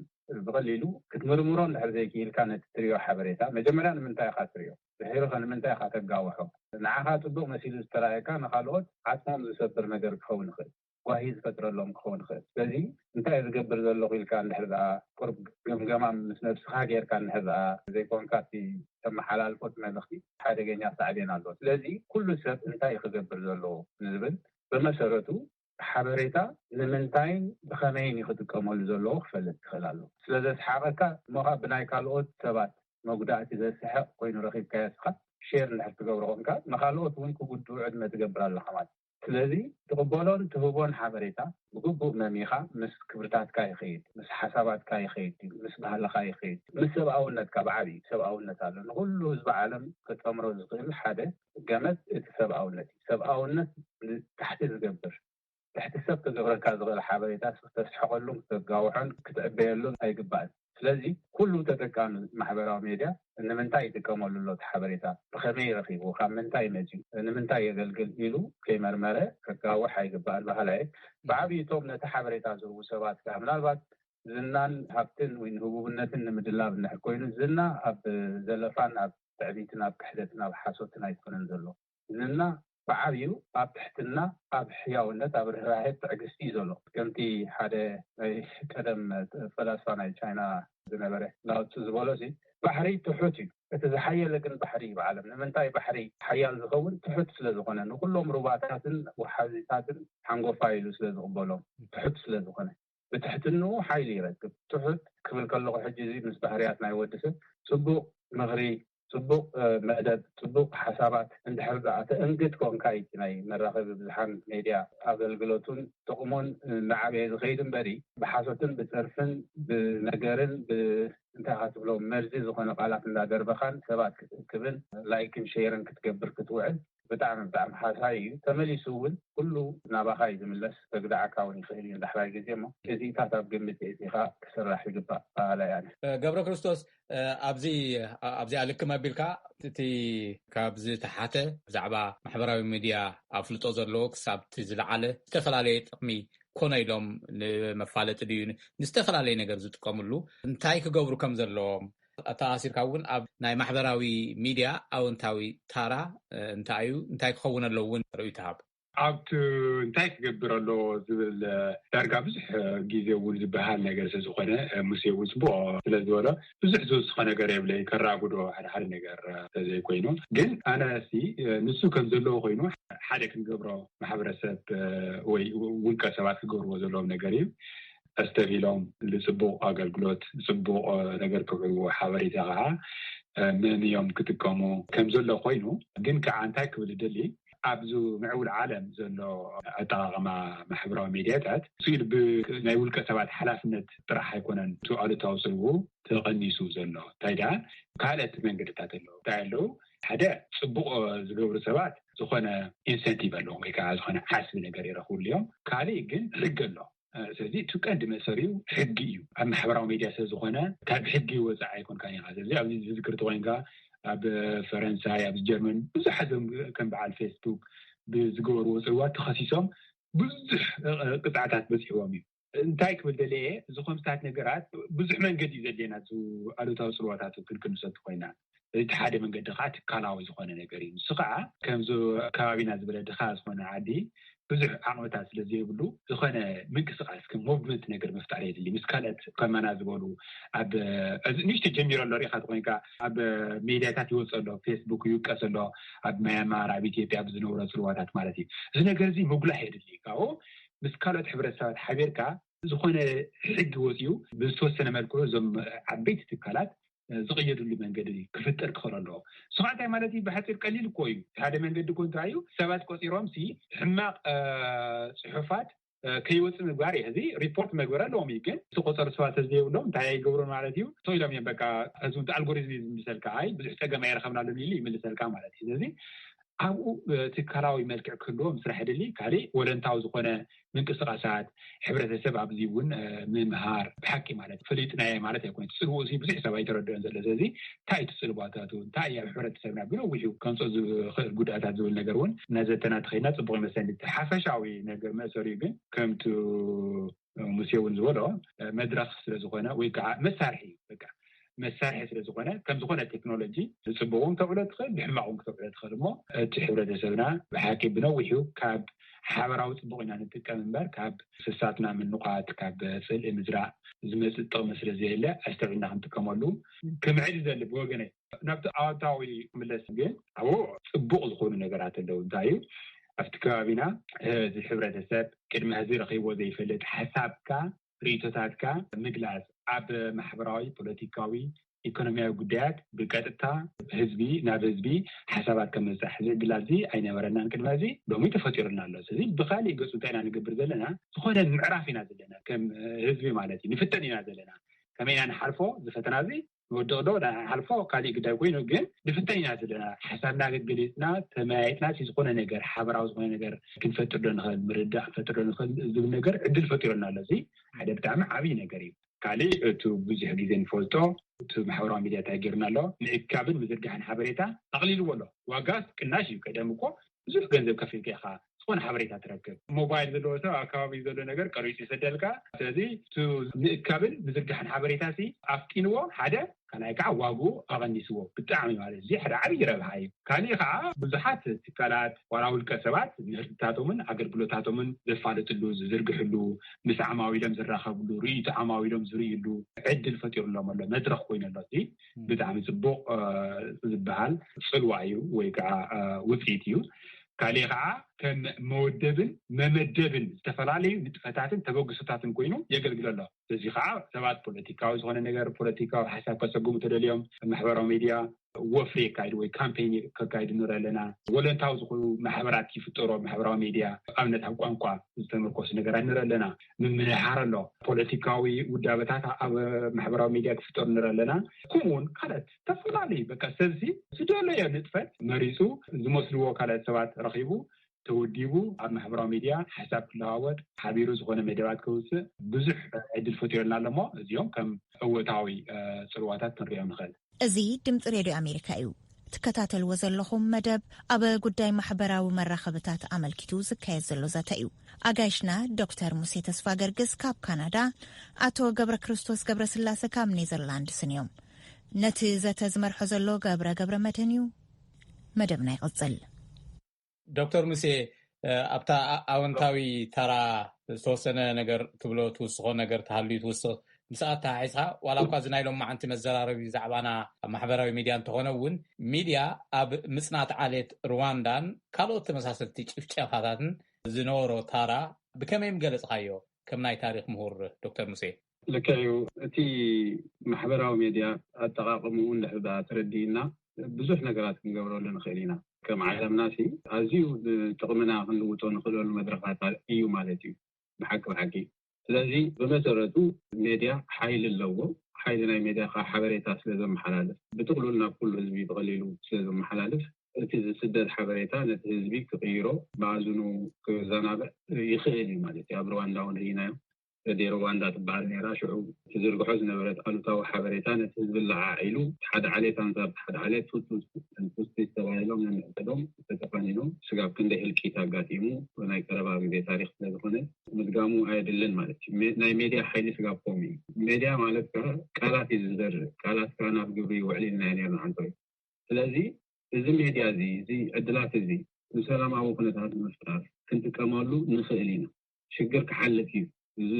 ብቐሊሉ ክትምርምሮ እንድሕር ዘይክኢልካ ነቲ ትሪኦ ሓበሬታ መጀመርያ ንምንታይ ኢኻ ትሪኦ? ድሕሪ ከ ንምንታይ ኢኻ ተጋውሖ? ንዓኻ ጽቡቕ መሲሉ ዝተራእየካ ንኻልኦት ዓጽሞም ዝሰብር ነገር ክኸውን ይኽእል፣ ጓሂ ዝፈጥረሎም ክኸውን ይኽእል። ስለዚ እንታይ ዝገብር ዘለኹ ኢልካ እንድሕር ደኣ ቁርብ ገምገማ ምስ ነብስኻ ጌርካ እንድሕር ደኣ ዘይኮንካ እቲ ተመሓላልፎ እቲ መልእኽቲ ሓደገኛ ሳዕቤን ኣለዎ። ስለዚ ኩሉ ሰብ እንታይ እዩ ክገብር ዘለዎ ንዝብል ብመሰረቱ ሓበሬታ ንምንታይን ብኸመይን እዩ ክጥቀመሉ ዘለዎ ክፈልጥ ክኽእል ኣለዎ። ስለ ዘስሓቐካ እሞ ኸኣ ብናይ ካልኦት ሰባት መጉዳእቲ ዘስሕቕ ኮይኑ ረኺብካዮ እስኻ ሼር እንድሕር ትገብሮ ኮንካ ንኻልኦት እውን ክጉድኡ ዕድመ ትገብር ኣለኻ ማለት እዩ። ስለዚ ትቕበሎን ትህቦን ሓበሬታ ብግቡእ መሚኻ ምስ ክብርታትካ ይኸይድ፣ ምስ ሓሳባትካ ይኸይድ፣ ምስ ባህልኻ ይኸይድ፣ ምስ ሰብኣውነትካ ብዓብዩ ሰብኣውነት ኣሎ። ንኹሉ ህዝቢ ዓለም ክጠምሮ ዝኽእል ሓደ ገመድ እቲ ሰብኣውነት እዩ። ሰብኣውነት ንታሕቲ ዝገብር ትሕቲ ሰብ ክገብረካ ዝኽእል ሓበሬታ ክተስሕቐሉን ክተጋውሖን ክትዕበየሉን ኣይግባእን። ስለዚ ኩሉ ተጠቃሚ ማሕበራዊ ሜድያ ንምንታይ ይጥቀመሉ ኣሎ እቲ ሓበሬታ፣ ብኸመይ ረኺቡ፣ ካብ ምንታይ መፂኡ፣ ንምንታይ የገልግል ኢሉ ከይመርመረ ከጋውሕ ኣይግባእን በሃላይ። ብዓብይቶም ነቲ ሓበሬታ ዝህቡ ሰባት ከዓ ምናልባት ዝናን ሃብትን ወይ ንህቡብነትን ንምድላብ እንድሕር ኮይኑ ዝና ኣብ ዘለፋን ኣብ ትዕቢትን ኣብ ክሕደትን ኣብ ሓሶትን ኣይኮነን ዘሎ። ዝና ብዓብዩ ኣብ ትሕትና ኣብ ሕያውነት ኣብ ርህራሄ ትዕግስቲ እዩ ዘሎ። ከምቲ ሓደ ናይ ቀደም ፈላስፋ ናይ ቻይና ዝነበረ ላውፂ ዝበሎ ሲ ባሕሪ ትሑት እዩ፣ እቲ ዝሓየለ ግን ባሕሪ እዩ ብዓለም። ንምንታይ ባሕሪ ሓያል ዝኸውን? ትሑት ስለ ዝኾነ፣ ንኩሎም ሩባታትን ወሓዚታትን ሓንጎፋ ኢሉ ስለ ዝቕበሎም ትሑት ስለ ዝኾነ። ብትሕትንኡ ሓይሊ ይረክብ። ትሑት ክብል ከለኹ ሕጂ እዚ ምስ ባህርያት ናይ ወዲ ሰብ ጽቡቕ ምኽሪ፣ ጽቡቕ መደብ፣ ጽቡቕ ሓሳባት እንድሕር ደኣ ተእንግድ ኮንካ እዩ ናይ መራኸቢ ብዙሓን ሜድያ ኣገልግሎቱን ጥቕሙን እናዓበየ ዝኸይድ እምበሪ ብሓሶትን ብጸርፍን ብነገርን እንታይ ካ ትብሎ መርዚ ዝኾነ ቃላት እንዳደርበኻን ሰባት ክትእክብን ላይክን ሼርን ክትገብር ክትውዕል ብጣዕሚ ብጣዕሚ ሓሳይ እዩ። ተመሊሱ እውን ኩሉ ናባኻ እዩ ዝምለስ። ከግድዓካ እውን ይኽእል እዩ ዳሕራይ ግዜ እሞ እዚታት ኣብ ግምት የእቲኻ ክስራሕ ይግባእ በሃላይ ኣነ። ገብረ ክርስቶስ፣ ኣብዚ ኣብዚኣ ልክም ኣቢልካ እቲ ካብ ዝተሓተ ብዛዕባ ማሕበራዊ ሚድያ ኣፍልጦ ዘለዎ ክሳብ እቲ ዝለዓለ ዝተፈላለየ ጥቕሚ ኮነ ኢሎም ንመፋለጢ ድዩ ንዝተፈላለየ ነገር ዝጥቀምሉ እንታይ ክገብሩ ከም ዘለዎም ኣተኣሲርካ እውን ኣብ ናይ ማሕበራዊ ሚድያ ኣወንታዊ ታራ እንታይ እዩ እንታይ ክኸውን ኣለዎ እውን ርእዩ ትሃብ። ኣብቲ እንታይ ክገብር ኣለዎ ዝብል ዳርጋ ብዙሕ ግዜ እውን ዝበሃል ነገር ስለዝኾነ ሙሴ እውን ፅቡቅ ስለዝበሎ ብዙሕ ዝውስኾ ነገር የብለይ ከራጉዶ ሓደ ሓደ ነገር ተዘይኮይኑ ግን ኣነ ንሱ ከም ዘለዎ ኮይኑ ሓደ ክንገብሮ ማሕበረሰብ ወይ ውልቀ ሰባት ክገብርዎ ዘለዎም ነገር እዩ። ኣስተብሂሎም ንፅቡቕ ኣገልግሎት ፅቡቕ ነገር ክውዕልዎ ሓበሬታ ከዓ መን እዮም ክጥቀሙ ከም ዘሎ ኮይኑ ግን ከዓ እንታይ ክብል ደሊ ኣብዚ ምዕቡል ዓለም ዘሎ ኣጠቃቅማ ማሕበራዊ ሚድያታት ስኢሉ ናይ ውልቀ ሰባት ሓላፍነት ጥራሕ ኣይኮነን። እቲ ኣሉታዊ ፅልው ተቐኒሱ ዘሎ እንታይ ደኣ ካልኦት መንገድታት ኣለዉ እንታይ ኣለዉ ሓደ ፅቡቅ ዝገብሩ ሰባት ዝኾነ ኢንሰንቲቭ ኣለዎም ወይ ከዓ ዝኾነ ዓስቢ ነገር ይረኽብሉ እዮም። ካሊእ ግን ሕጊ ኣሎ። ስለዚ እቲ ቀንዲ መእሰሪኡ ሕጊ እዩ። ኣብ ማሕበራዊ ሚድያ ስለ ዝኾነ ካብ ሕጊ ወፃኢ ኣይኮንካ ኢኻ። ስለዚ ኣብዚ ዝዝክር ተኮይንካ ኣብ ፈረንሳይ ኣብ ጀርመን ብዙሓት ዞም ከም በዓል ፌስቡክ ብዝገበርዎ ፅልዋ ተኸሲሶም ብዙሕ ቅፅዓታት በፂሕዎም እዩ። እንታይ ክብል ደለየ እዚ ከምስታት ነገራት ብዙሕ መንገዲ እዩ ዘድልየና ኣሉታዊ ፅልዋታት ክንክንሰቱ ኮይና እቲ ሓደ መንገዲ ከዓ ትካላዊ ዝኾነ ነገር እዩ። ንሱ ከዓ ከምዚ ከባቢና ዝበለ ድኻ ዝኾነ ዓዲ ብዙሕ ዓቕምታት ስለ ዘይብሉ ዝኾነ ምንቅስቃስ ከም ሞቭመንት ነገር ምፍጣር የድሊ ምስ ካልኦት ከማና ዝበሉ ኣብ ንሽተ ጀሚሮ ኣሎ ሪኢካ ተኮይንካ ኣብ ሜድያታት ይወፅ ኣሎ ፌስቡክ ይውቀስ ኣሎ ኣብ ማያማር ኣብ ኢትዮጵያ ብዝነብሮ ፅልዋታት ማለት እዩ። እዚ ነገር እዚ ምጉላሕ የድሊ ካብኡ ምስ ካልኦት ሕብረተሰባት ሓቢርካ ዝኾነ ሕጊ ወፂኡ ብዝተወሰነ መልክዑ እዞም ዓበይቲ ትካላት ዝቕየድሉ መንገዲ ክፍጠር ክኽእል ኣለዎ። ንስኻ እንታይ ማለት እዩ? ብሓፂር ቀሊል እኮ እዩ። ሓደ መንገዲ እኮ እንታይ እዩ? ሰባት ቆፂሮም ሲ ሕማቕ ፅሑፋት ከይወፅእ ምግባር እዩ። እዚ ሪፖርት መግበር ኣለዎም እዩ። ግን ዝተቆፀሩ ሰባት ተዘይብሎም እንታይ ኣይገብሩን ማለት እዩ። ተኢሎም እዮም በቃ እዚ ኣልጎሪዝም እዩ ዝምልሰልካ ኣይ ብዙሕ ፀገም ኣይረኸብናሉን ኢሉ ይምልሰልካ ማለት እዩ። ስለዚ ኣብኡ ትካላዊ መልክዕ ክህልዎ ምስራሕ ድሊ ካሊእ ወለንታዊ ዝኾነ ምንቅስቃሳት ሕብረተሰብ ኣብዚ እውን ምምሃር ብሓቂ ማለት ፈሊጥናየ ማለት ኣይኮነ ትፅልውኡ ብዙሕ ሰብ ኣይተረድኦን ዘሎ ስለዚ እንታይ ትፅልባታቱ እንታይ ኣብ ሕብረተሰብና ብነዊሑ ከምፆ ዝኽእል ጉዳእታት ዝብል ነገር እውን እናዘተና ተኸይድና ፅቡቅ ይመስለኒ። ሓፈሻዊ ነገር መእሰሪኡ ግን ከምቲ ሙሴ እውን ዝበሎ መድረክ ስለዝኾነ ወይ ከዓ መሳርሒ በቃ መሳርሒ ስለ ዝኾነ ከም ዝኾነ ቴክኖሎጂ ብፅቡቅ እውን ክተውዕሎ ትኽእል፣ ብሕማቅ እውን ክተውዕሎ ትኽእል። እሞ እቲ ሕብረተሰብና ብሓቂ ብነዊሑ ካብ ሓበራዊ ፅቡቅ ኢና ንጥቀም እምበር ካብ ስሳትና ምንቋት ካብ ፅልኢ ምዝራእ ዝመፅእ ጥቕሚ ስለ ዘየለ ኣስተውዒልና ክንጥቀመሉ ክምዕድ ዘሊ ብወገነይ ናብቲ ኣወንታዊ ክምለስ ግን ኣብኡ ፅቡቅ ዝኾኑ ነገራት ኣለዉ። እንታይ እዩ ኣብቲ ከባቢና እዚ ሕብረተሰብ ቅድሚ ሕዚ ረኺብዎ ዘይፈልጥ ሓሳብካ ርእቶታትካ ምግላፅ ኣብ ማሕበራዊ ፖለቲካዊ ኢኮኖሚያዊ ጉዳያት ብቀጥታ ህዝቢ ናብ ህዝቢ ሓሳባት ከመፃሕ ዝእድላት እዚ ኣይነበረናን ቅድሚ እዚ ሎሚ ተፈጢሩና ኣሎ። ስለዚ ብካሊእ ገፁ እንታይ ኢና ንገብር ዘለና ዝኾነ ምዕራፍ ኢና ዘለና ከም ህዝቢ ማለት እዩ ንፍተን ኢና ዘለና ከመይ ኢና ንሓልፎ ዝፈተና እዚ ንወድቕ ዶ ንሓልፎ ካሊእ ግዳይ ኮይኑ ግን ንፍተን ኢና ዘለና ሓሳብና ገገሊፅና ተመያየጥና እቲ ዝኾነ ነገር ሓበራዊ ዝኾነ ነገር ክንፈጥር ዶ ንኽእል ምርዳእ ክንፈጥር ዶ ንኽእል ዝብል ነገር ዕድል ፈጢሮና ኣሎ። እዚ ሓደ ብጣዕሚ ዓብዪ ነገር እዩ። ካሊእ እቲ ብዙሕ ግዜ ንፈልጦ እቲ ማሕበራዊ ሚድያ እንታይ ገይሩና ኣሎ ምእካብን ምዝርጋሕን ሓበሬታ ኣቕሊልዎ ኣሎ። ዋጋ ቅናሽ እዩ። ቀደም እኮ ብዙሕ ገንዘብ ከፊልካ ኢኻ ዝኾነ ሓበሬታ ትረክብ። ሞባይል ዘለዎ ሰብ ኣብ ከባቢ ዘሎ ነገር ቀሪፁ ይሰደልካ። ስለዚ እቲ ምእካብን ምዝርጋሕን ሓበሬታ ሲ ኣፍጢንዎ ሓደ ካልኣይ ከዓ ዋግኡ ኣቐኒስዎ ብጣዕሚ ማለት እዚ ሓደ ዓብዪ ረብሓ እዩ። ካሊእ ከዓ ብዙሓት ትካላት ዋላ ውልቀ ሰባት ምህርትታቶምን ኣገልግሎታቶምን ዘፋልጥሉ ዝዝርግሕሉ ምስ ዓማዊሎም ዝራኸብሉ ርእይቶ ዓማዊሎም ዝርእይሉ ዕድል ፈጢሩሎም ኣሎ መድረኽ ኮይኑ ኣሎ። እዚ ብጣዕሚ ፅቡቅ ዝበሃል ፅልዋ እዩ ወይ ከዓ ውፅኢት እዩ። ካሊእ ከዓ ከም መወደብን መመደብን ዝተፈላለዩ ንጥፈታትን ተበግሶታትን ኮይኑ የገልግል ኣሎ። እዚ ከዓ ሰባት ፖለቲካዊ ዝኾነ ነገር ፖለቲካዊ ሓሳብ ከፀግሙ ተደልዮም ማሕበራዊ ሚድያ ወፍሪ የካይዱ ወይ ካምፔን ከካይዱ ንርኢ ኣለና። ወለንታዊ ዝኾኑ ማሕበራት ይፍጠሩ ኣብ ማሕበራዊ ሚድያ ኣብነት ኣብ ቋንቋ ዝተመርኮሱ ነገራት ንርኢ ኣለና። ምምርሓር ኣሎ። ፖለቲካዊ ውዳበታት ኣብ ማሕበራዊ ሚድያ ክፍጠሩ ንርኢ ኣለና። ከምኡ እውን ካልኦት ዝተፈላለዩ በቃ ሰብሲ ዝደለዮ ንጥፈት መሪፁ ዝመስልዎ ካልኦት ሰባት ረኺቡ ተወዲቡ ኣብ ማሕበራዊ ሚድያ ሓሳብ ክለዋወጥ ሓቢሩ ዝኾነ መደባት ከውፅእ ብዙሕ ዕድል ፈጢሩልና ኣሎ። እሞ እዚኦም ከም እወታዊ ፅልዋታት ክንሪኦም ንኽእል። እዚ ድምፂ ሬድዮ ኣሜሪካ እዩ። ትከታተልዎ ዘለኹም መደብ ኣብ ጉዳይ ማሕበራዊ መራኸብታት ኣመልኪቱ ዝካየድ ዘሎ ዘተ እዩ። ኣጋይሽና ዶክተር ሙሴ ተስፋ ገርግስ ካብ ካናዳ፣ ኣቶ ገብረ ክርስቶስ ገብረ ስላሰ ካብ ኔዘርላንድስን እዮም። ነቲ ዘተ ዝመርሖ ዘሎ ገብረ ገብረ መድህን እዩ። መደብና ይቕፅል። ዶክተር ሙሴ ኣብታ ኣወንታዊ ተራ ዝተወሰነ ነገር ትብሎ ትውስኾ ነገር ተሃልዩ ትውስኽ ምስኣ ተሓሒዝካ ዋላ እኳ እዚ ናይ ሎም መዓንቲ መዘራረቢ ዛዕባና ማሕበራዊ ሚድያ እንተኾነ እውን ሚድያ ኣብ ምፅናት ዓሌት ሩዋንዳን ካልኦት ተመሳሰልቲ ጭፍጨፋታትን ዝነበሮ ታራ ብከመይ ምገለፅካዮ ከም ናይ ታሪክ ምሁር ዶክተር ሙሴ? ልክዕ እዩ። እቲ ማሕበራዊ ሜድያ ኣጠቃቅምኡ እንድሕር ደኣ ተረዲእና ብዙሕ ነገራት ክንገብረሉ ንኽእል ኢና። ከም ዓለምና ሲ ኣዝዩ ንጥቕምና ክንልውጦ ንኽእለሉ መድረኻት እዩ ማለት እዩ። ብሓቂ ብሓቂ ስለዚ ብመሰረቱ ሜድያ ሓይሊ ኣለዎ። ሓይሊ ናይ ሜድያ ከዓ ሓበሬታ ስለ ዘመሓላልፍ ብጥቕሉል ናብ ኩሉ ህዝቢ ብቐሊሉ ስለ ዘመሓላልፍ እቲ ዝስደድ ሓበሬታ ነቲ ህዝቢ ክቕይሮ መኣዝኑ ክዘናብዕ ይኽእል እዩ ማለት እዩ። ኣብ ሩዋንዳ እውን ርኢናዮ። ሬድዮ ሩዋንዳ ትበሃል ነይራ። ሽዑ ትዝርግሖ ዝነበረት ኣሉታዊ ሓበሬታ ነቲ ህዝቢ ለዓዒሉ ሓደ ዓሌት ኣንጻር ሓደ ዓሌት ቱትስ ቱትሲስ ተባሂሎም ነንሕድሕዶም ተተፋኒኖም ስጋብ ክንደይ ህልቂት ኣጋጢሙ ናይ ቀረባ ግዜ ታሪክ ስለዝኾነ ምድጋሙ ኣየድልን ማለት እዩ። ናይ ሜድያ ሓይሊ ስጋብ ከምኡ እዩ። ሜድያ ማለት ከዓ ቃላት እዩ ዝዘርእ። ቃላት ከዓ ናብ ግብሪ ይውዕል ኢልና ነርና ዓንተወይ። ስለዚ እዚ ሜድያ እዚ እዚ ዕድላት እዚ ንሰላማዊ ኩነታት ንምፍጣር ክንጥቀመሉ ንኽእል ኢና። ሽግር ክሓልፍ እዩ። እዚ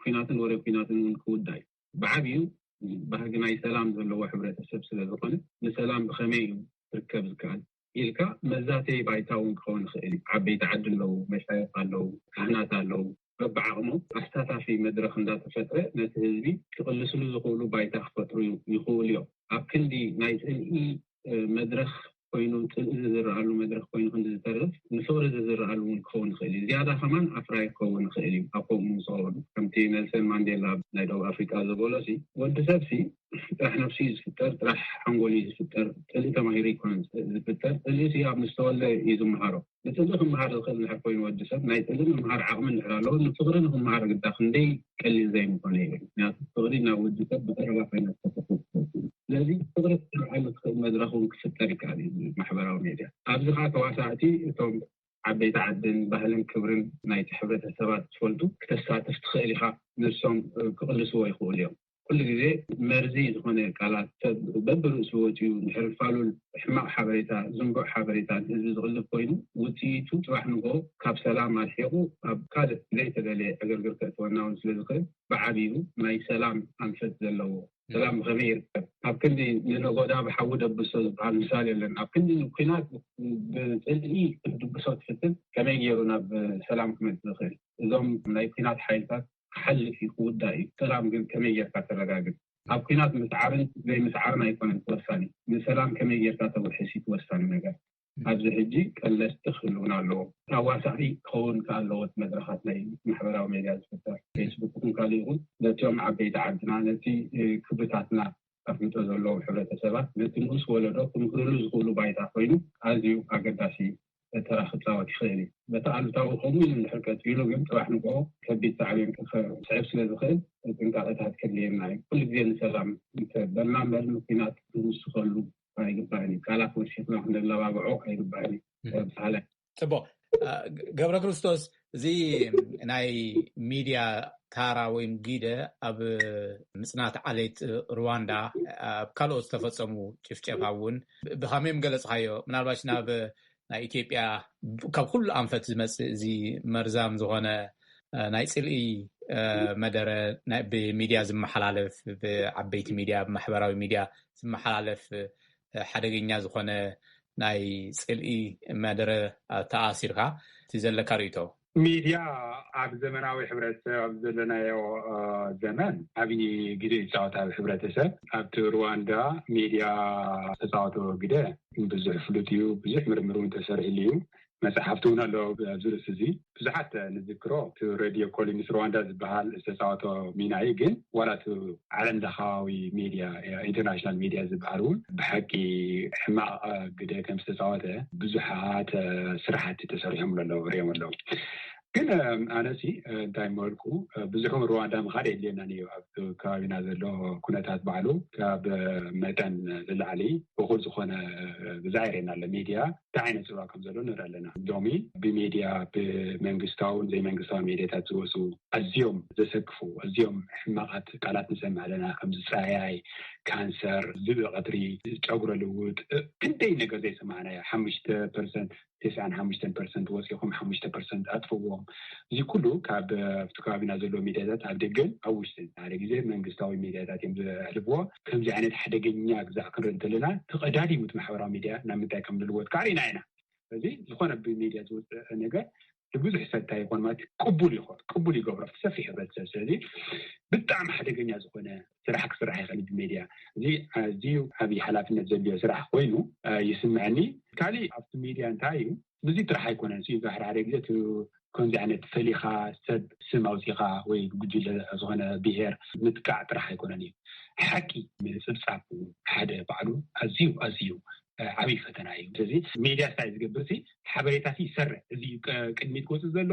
ኩናትን ወረ ኩናትን እውን ክውዳ እዩ። ብዓብዩ ባህጊ ናይ ሰላም ዘለዎ ሕብረተሰብ ስለ ዝኾነ ንሰላም ብኸመይ እዩ ክርከብ ዝከኣል ኢልካ መዛተይ ባይታ እውን ክኸውን ይኽእል እዩ። ዓበይቲ ዓዲ ኣለዉ፣ መሻይኽ ኣለዉ፣ ካህናት ኣለዉ። በብዓቕሞም ኣሳታፊ መድረኽ እንዳተፈጥረ ነቲ ህዝቢ ክቕልስሉ ዝኽእሉ ባይታ ክፈጥሩ ይኽእሉ እዮም። ኣብ ክንዲ ናይ ፅልኢ መድረኽ ኮይኑ ፅልኢ ዝዝረኣሉ መድረኽ ኮይኑ ክንዲ ዝተርፍ ንፍቕሪ ዝዝረኣሉ እውን ክኸውን ይኽእል እዩ። ዝያዳ ከማን ኣፍራይ ክኸውን ይኽእል እዩ። ኣብ ከምኡ ምስ ኸበዱ ከምቲ ኔልሰን ማንዴላ ናይ ደቡብ ኣፍሪቃ ዝበሎ ሲ ወዲ ሰብ ሲ ጥራሕ ነብሱ እዩ ዝፍጠር፣ ጥራሕ ሓንጎል እዩ ዝፍጠር። ፅልኢ ተማሂሩ ኣይኮነን ዝፍጠር። ፅልኢ ሲ ኣብ ምስ ተወልደ እዩ ዝመሃሮ። ንፅልኢ ክመሃር ዝኽእል እንድሕር ኮይኑ ወዲ ሰብ ናይ ፅልኢ ምምሃር ዓቕሚ እንድሕር ኣለዎ ንፍቕሪ ንክመሃር ግዳ ክንደይ ቀሊል ዘይምኾነ ይብል። ምክንያቱ ፍቕሪ ናብ ወዲ ሰብ ብቀረባ ኮይና ዝተፈጥሩ ትፈልጡ። ስለዚ ፍቕሪ ክትርዓሉ ትኽእል መድረኽ እውን ክፍጠር ይከኣል እዩ ማሕበራዊ ሜድያ። ኣብዚ ከዓ ተዋሳእቲ እቶም ዓበይቲ ዓድን ባህልን ክብርን ናይቲ ሕብረተሰባት ትፈልጡ ክተሳትፍ ትኽእል ኢኻ። ንሶም ክቕልስዎ ይኽእሉ እዮም። ኩሉ ግዜ መርዚ ዝኾነ ቃላት ሰብ በብርእሱ ወፂኡ ድሕሪ ፋሉል ሕማቕ ሓበሬታ፣ ዝንቡዕ ሓበሬታ ንህዝቢ ዝቕልብ ኮይኑ፣ ውፅኢቱ ፅባሕ ንጎ ካብ ሰላም ኣርሒቑ ኣብ ካልእ ዘይተደለየ ዕግርግር ከእትወና እውን ስለ ዝኽእል፣ ብዓብዩ ናይ ሰላም ኣንፈት ዘለዎ ሰላም ብኸመይ ይርከብ? ኣብ ክንዲ ንነጎዳ ብሓዊ ደብሶ ዝበሃል ምሳል የለን። ኣብ ክንዲ ንኩናት ብፅልኢ ክትድብሶ ትፍትን ከመይ ገይሩ ናብ ሰላም ክመፅእ ዝኽእል? እዞም ናይ ኩናት ሓይልታት ክሓልፍ እዩ፣ ክውዳእ እዩ። ሰላም ግን ከመይ ጌርካ ተረጋግፅ? ኣብ ኩናት ምስዓርን ዘይምስዓርን ኣይኮነን ወሳኒ፣ ንሰላም ከመይ ጌርካ ተውሕስ እዩ ወሳኒ ነገር። ኣብዚ ሕጂ ቀለስቲ ክህልውና ኣለዎ። ተዋሳኢ ክኸውን ከ ኣለዎ። እቲ መድረኻት ናይ ማሕበራዊ ሜድያ ዝፍጠር ፌስቡክ ይኹን ካልእ ይኹን ነቲኦም ዓበይቲ ዓድና፣ ነቲ ክብርታትና ኣፍልጦ ዘለዎም ሕብረተሰባት፣ ነቲ ንኡስ ወለዶ ክምህርሉ ዝኽእሉ ባይታ ኮይኑ ኣዝዩ ኣገዳሲ ተራ ክፃወት ይኽእል እዩ። በቲ ኣሉታዊ ከምኡ ኢሉ እንድሕር ቀፂሉ ግን ፅባሕ ንግሆ ከቢድ ሳዕቤን ክስዕብ ስለ ዝኽእል ጥንቃቐታት ከድልየና እዩ። ኩሉ ግዜ ንሰላም እንተበልና እምበር ንኩናት ክንውስኸሉ ኣይግባእን እዩ። ቃላት ወሲኽና ክነለባብዖ ኣይግባእን እዩ። ብሳህላይ ፅቡቅ። ገብረ ክርስቶስ፣ እዚ ናይ ሚድያ ታራ ወይም ጊደ ኣብ ምፅናት ዓሌት ሩዋንዳ፣ ኣብ ካልኦት ዝተፈፀሙ ጭፍጨፋ እውን ብኸመይ ገለፅካዮ? ምናልባሽ ናብ ናይ ኢትዮጵያ ካብ ኩሉ ኣንፈት ዝመፅእ እዚ መርዛም ዝኾነ ናይ ፅልኢ መደረ ብሚድያ ዝመሓላለፍ፣ ብዓበይቲ ሚድያ፣ ብማሕበራዊ ሚድያ ዝመሓላለፍ ሓደገኛ ዝኾነ ናይ ፅልኢ መደረ ተኣሲርካ እቲ ዘለካ ርእቶ? ሚድያ ኣብ ዘመናዊ ሕብረተሰብ ኣብ ዘለናዮ ዘመን ዓብዪ ግደ ይፃወት ኣብ ሕብረተሰብ። ኣብቲ ሩዋንዳ ሚድያ ዝተፃወቶ ግደ ብዙሕ ፍሉጥ እዩ። ብዙሕ ምርምር እውን ተሰሪሕሉ እዩ። መፅሓፍቲ እውን ኣሎ ኣብዚ ርእሲ እዚ። ብዙሓት ንዝክሮ እቲ ሬድዮ ኮሊንስ ሩዋንዳ ዝበሃል ዝተፃወቶ ሚና እዩ። ግን ዋላ እቲ ዓለም ለኻዊ ሚድያ፣ ኢንተርናሽናል ሚድያ ዝበሃል እውን ብሓቂ ሕማቕ ግደ ከም ዝተፃወተ ብዙሓት ስራሕቲ ተሰሪሖም ኣለዉ፣ ሪኦም ኣለዉ። ግን ኣነሲ እንታይ መልኩ ብዙሕ ሩዋንዳ ምኻድ የድልየናን እዩ። ኣብ ከባቢና ዘሎ ኩነታት ባዕሉ ካብ መጠን ንላዕሊ እኹል ዝኾነ ብዛ ይረና ኣሎ። ሚድያ እንታይ ዓይነት ፅልዋ ከም ዘሎ ንርኢ ኣለና። ሎሚ ብሚድያ ብመንግስታውን ዘይመንግስታውን ሚድያታት ዝወፁ ኣዝዮም ዘሰክፉ ኣዝዮም ሕማቓት ቃላት ንሰምዕ ኣለና። ከም ዝፀያይ፣ ካንሰር፣ ዝብኢ ቀትሪ፣ ጨጉረ ልውጥ፣ ክንደይ ነገር ዘይሰማዕናዮ። ሓሙሽተ ፐርሰንት፣ ተስዓን ሓሙሽተን ፐርሰንት ወፂኹም ሓሙሽተ ፐርሰንት ኣጥፍዎም። እዚ ኩሉ ካብ ኣብቲ ከባቢና ዘለዎ ሚድያታት ኣብ ደገን ኣብ ውሽጥን ሓደ ግዜ መንግስታዊ ሚድያታት እዮም ዘሕልፍዎ። ከምዚ ዓይነት ሓደገኛ ግዛዕ ክንርኢ እንተለና ተቐዳዲሙ እቲ ማሕበራዊ ሚድያ ናብ ምንታይ ከም ዝልወጥ ከዓ ርኢና ኢና። ስለዚ ዝኾነ ብሚድያ ዝወፅእ ነገር ንብዙሕ ሰብ እንታይ ይኾን ማለት ቅቡል ይኾን ቅቡል ይገብሮ ሰፊሕ ሕብረተሰብ። ስለዚ ብጣዕሚ ሓደገኛ ዝኾነ ስራሕ ክስራሕ ይኽእል ብሜድያ። እዚ ኣዝዩ ዓብዪ ሓላፍነት ዘድልዮ ስራሕ ኮይኑ ይስምዐኒ። ካሊእ ኣብቲ ሜድያ እንታይ እዩ ብዙ ጥራሕ ኣይኮነን። እዚ ሓደ ሓደ ግዜ እቲ ከምዚ ዓይነት ፈሊኻ ሰብ ስም ኣውፂኻ ወይ ጉጅለ ዝኾነ ብሄር ምጥቃዕ ጥራሕ ኣይኮነን እዩ። ሓቂ ምፅብፃብ ሓደ ባዕሉ ኣዝዩ ኣዝዩ ዓብዪ ፈተና እዩ። ስለዚ ሜድያ ስታይ ዝገብር ሲ ሓበሬታ ሲ ይሰርዕ። እዚ ቅድሚት ክወፅእ ዘሎ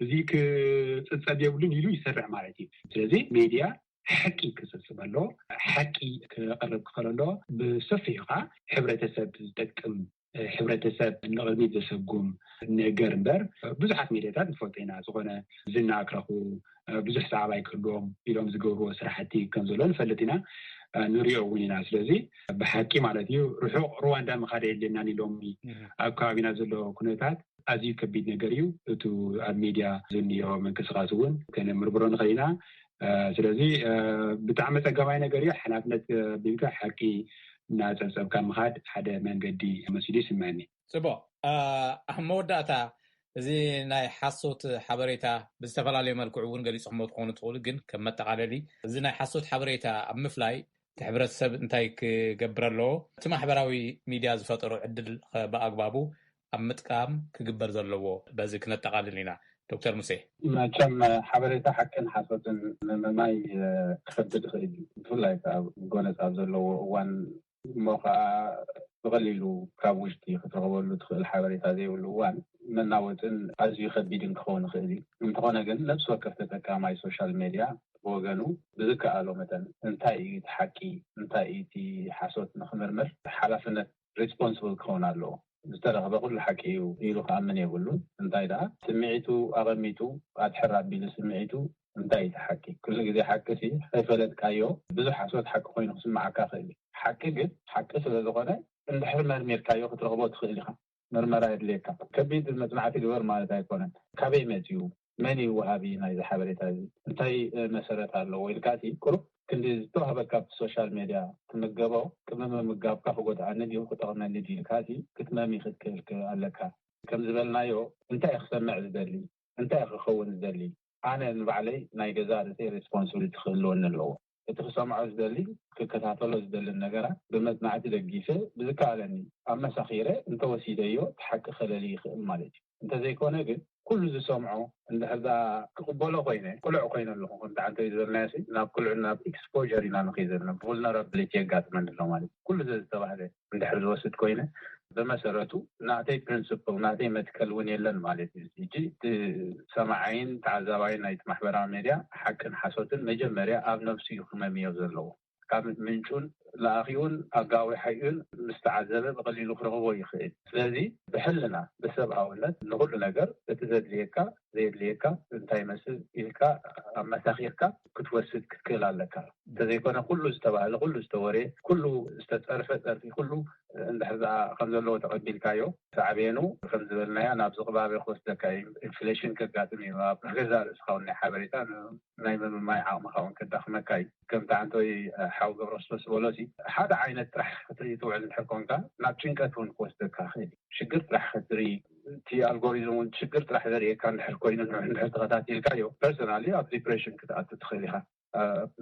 እዚ ክፅብፀብ የብሉን ኢሉ ይሰርዕ ማለት እዩ። ስለዚ ሜድያ ሓቂ ክፅብፅብ ኣሎ፣ ሓቂ ክቐርብ ክኸል ኣሎ። ብሰፊሑ ከዓ ሕብረተሰብ ዝጠቅም ሕብረተሰብ ንቕድሚት ዘሰጉም ነገር እምበር ብዙሓት ሜድያታት ንፈልጦ ኢና። ዝኾነ ዝና ክረኽቡ ብዙሕ ሰዓባይ ክህልዎም ኢሎም ዝገብርዎ ስራሕቲ ከም ዘሎ ንፈልጥ ኢና፣ ንሪኦ እውን ኢና። ስለዚ ብሓቂ ማለት እዩ ርሑቕ ሩዋንዳ ምኻድ የድልየናን ኢሎም ኣብ ከባቢና ዘሎ ኩነታት ኣዝዩ ከቢድ ነገር እዩ። እቱ ኣብ ሚድያ ዝንዮ ምንቅስቃስ እውን ከነምርምሮ ንኽእል ኢና። ስለዚ ብጣዕሚ ፀገማይ ነገር እዩ። ሓላፍነት ቢልካ ሓቂ እናፀብፀብካ ምኻድ ሓደ መንገዲ መሲሉ ይስምዐኒ። ፅቡቅ። ኣብ መወዳእታ እዚ ናይ ሓሶት ሓበሬታ ብዝተፈላለየ መልክዑ እውን ገሊፅኩሞ ትኾኑ ትኽእሉ፣ ግን ከም መጠቃለሊ እዚ ናይ ሓሶት ሓበሬታ ኣብ ምፍላይ እቲ ሕብረተሰብ እንታይ ክገብር ኣለዎ? እቲ ማሕበራዊ ሚድያ ዝፈጠሮ ዕድል ብኣግባቡ ኣብ ምጥቃም ክግበር ዘለዎ በዚ ክነጠቃልል ኢና። ዶክተር ሙሴ። መቸም ሓበሬታ ሓቅን ሓሶትን ንምምማይ ክኸብድ ይኽእል እዩ። ብፍላይ ኣብ ጎነፃ ኣብ ዘለዎ እዋን እሞ ከዓ ብቐሊሉ ካብ ውሽጢ ክትረኽበሉ ትኽእል ሓበሬታ ዘይብሉ እዋን መናወፅን ኣዝዩ ከቢድን ክኸውን ይኽእል እዩ። እንተኾነ ግን ነብሲ ወከፍ ተጠቃማይ ሶሻል ሜድያ ብወገኑ ብዝከኣሎ መጠን እንታይ እዩ እቲ ሓቂ እንታይ እዩ እቲ ሓሶት ንክምርምር ሓላፍነት ሪስፖንስብል ክኸውን ኣለዎ። ዝተረኽበ ኩሉ ሓቂ እዩ ኢሉ ክኣምን የብሉን። እንታይ ደኣ ስምዒቱ ኣቐሚጡ ኣድሕር ኣቢሉ ስምዒቱ እንታይ እዩ እቲ ሓቂ? ኩሉ ግዜ ሓቂ ሲ ከይፈለጥካዮ ብዙሕ ሓሶት ሓቂ ኮይኑ ክስምዓካ ይኽእል እዩ። ሓቂ ግን ሓቂ ስለ ዝኾነ እንድሕር መርሚርካዮ ክትረኽቦ ትኽእል ኢኻ። ምርመራ የድልየካ። ከቢድ መጽናዕቲ ግበር ማለት ኣይኮነን። ካበይ መጺኡ? መን እዩ ወሃቢ ናይዚ ሓበሬታ እዚ? እንታይ መሰረት ኣለዎ? ኢልካ ሲ ቁሩብ ክንዲ ዝተዋህበካ ኣብቲ ሶሻል ሜድያ ትምገቦ፣ ቅድሚ ምምጋብካ ክጎድኣኒ ድዩ ክጠቕመኒ ድዩ ኢልካ ሲ ክትመሚ ክትክእል ኣለካ። ከም ዝበልናዮ እንታይ ክሰምዕ ዝደሊ እንታይ ክኸውን ዝደሊ? ኣነ ንባዕለይ ናይ ገዛ ርእሰይ ሬስፖንስብሊቲ ክህልወኒ ኣለዎ። እቲ ክሰምዖ ዝደሊ ክከታተሎ ዝደልን ነገራት ብመጽናዕቲ ደጊፈ ብዝከኣለኒ ኣመሳኺረ እንተወሲደዮ እቲ ሓቂ ከለሊ ይኽእል ማለት እዩ። እንተዘይኮነ ግን ኩሉ ዝሰምዖ እንድሕር ክቕበሎ ኮይነ ቅሉዕ ኮይነ ኣለኹ ከምቲ ዓንተይ ዝበልናዮ ናብ ቅሉዕ ናብ ኤክስፖር ኢና ንኸይ ዘለና ቡልነራብሊቲ የጋጥመኒ ኣሎ ማለት ኩሉ ዘዝተባህለ እንድሕር ዝወስድ ኮይነ ብመሰረቱ ናተይ ፕሪንስፕል ናተይ መትከል እውን የለን ማለት እዩ። ሕጂ እቲ ሰማዓይን ተዓዛባይን ናይቲ ማሕበራዊ ሜድያ ሓቅን ሓሶትን መጀመርያ ኣብ ነብሱ እዩ ክመምዮ ዘለዎ። ካብ ምንጩን ለኣኺኡን ኣጋዊሓዩን ምስ ተዓዘበ ብቐሊሉ ክረኽቦ ይኽእል። ስለዚ ብሕልና ብሰብኣውነት ንኹሉ ነገር እቲ ዘድልየካ ዘየድልየካ እንታይ ይመስል ኢልካ ኣመሳኺርካ ክትወስድ ክትክእል ኣለካ። እንተዘይኮነ ኩሉ ዝተባህለ ኩሉ ዝተወረ ኩሉ ዝተፀርፈ ፀርፊ ኩሉ እንድሕር ከም ዘለዎ ተቐቢልካዮ ሳዕቤኑ ከም ዝበልናያ ናብ ዝቕባበ ክወስደካ እዩ። ኢንፍሌሽን ከጋጥም እዩ ኣብ ገዛ ርእስኻ ናይ ሓበሬታ ናይ ምምማይ ዓቕምኻ እውን ከዳኽመካ እዩ። ከምቲ ዓንተወይ ሓው ገብረክርስቶስ ዝበሎ ሓደ ዓይነት ጥራሕ ክትርኢ ትውዕል እንድሕር ኮንካ ናብ ጭንቀት እውን ክወስደካ ይኽእል እዩ። ሽግር ጥራሕ ክትርኢ እቲ ኣልጎሪዝም እውን ሽግር ጥራሕ ዘርእየካ እንድሕር ኮይኑ እንድሕር ተኸታቲልካዮ ፐርሰናሊ ኣብ ዲፕሬሽን ክትኣቱ ትኽእል ኢኻ።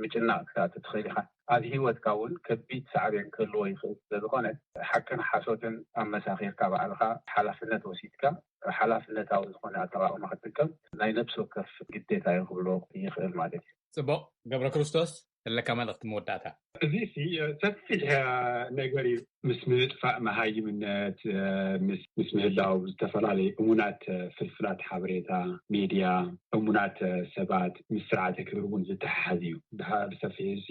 ምጭናቕ ክትኣቱ ትኽእል ኢኻ። ኣብ ሂወትካ እውን ከቢድ ሳዕቤን ክህልዎ ይኽእል ስለዝኾነ ሓቅን ሓሶትን ኣመሳኺርካ ባዕልኻ ሓላፍነት ወሲድካ ሓላፍነታዊ ዝኾነ ኣጠቓቕማ ክትጥቀም ናይ ነብሲ ወከፍ ግዴታ እዩ ክብሎ ይኽእል ማለት እዩ። ጽቡቕ። ገብረ ክርስቶስ ዘለካ መልእኽቲ መወዳእታ። እዚ ሰፊሕ ነገር እዩ። ምስ ምጥፋእ መሃይምነት ምስ ምህላው ዝተፈላለዩ እሙናት ፍልፍላት ሓበሬታ ሜድያ እሙናት ሰባት ምስ ስርዓተ ክብሪ እውን ዝተሓሓዝ እዩ። ብሰፊሕ እዚ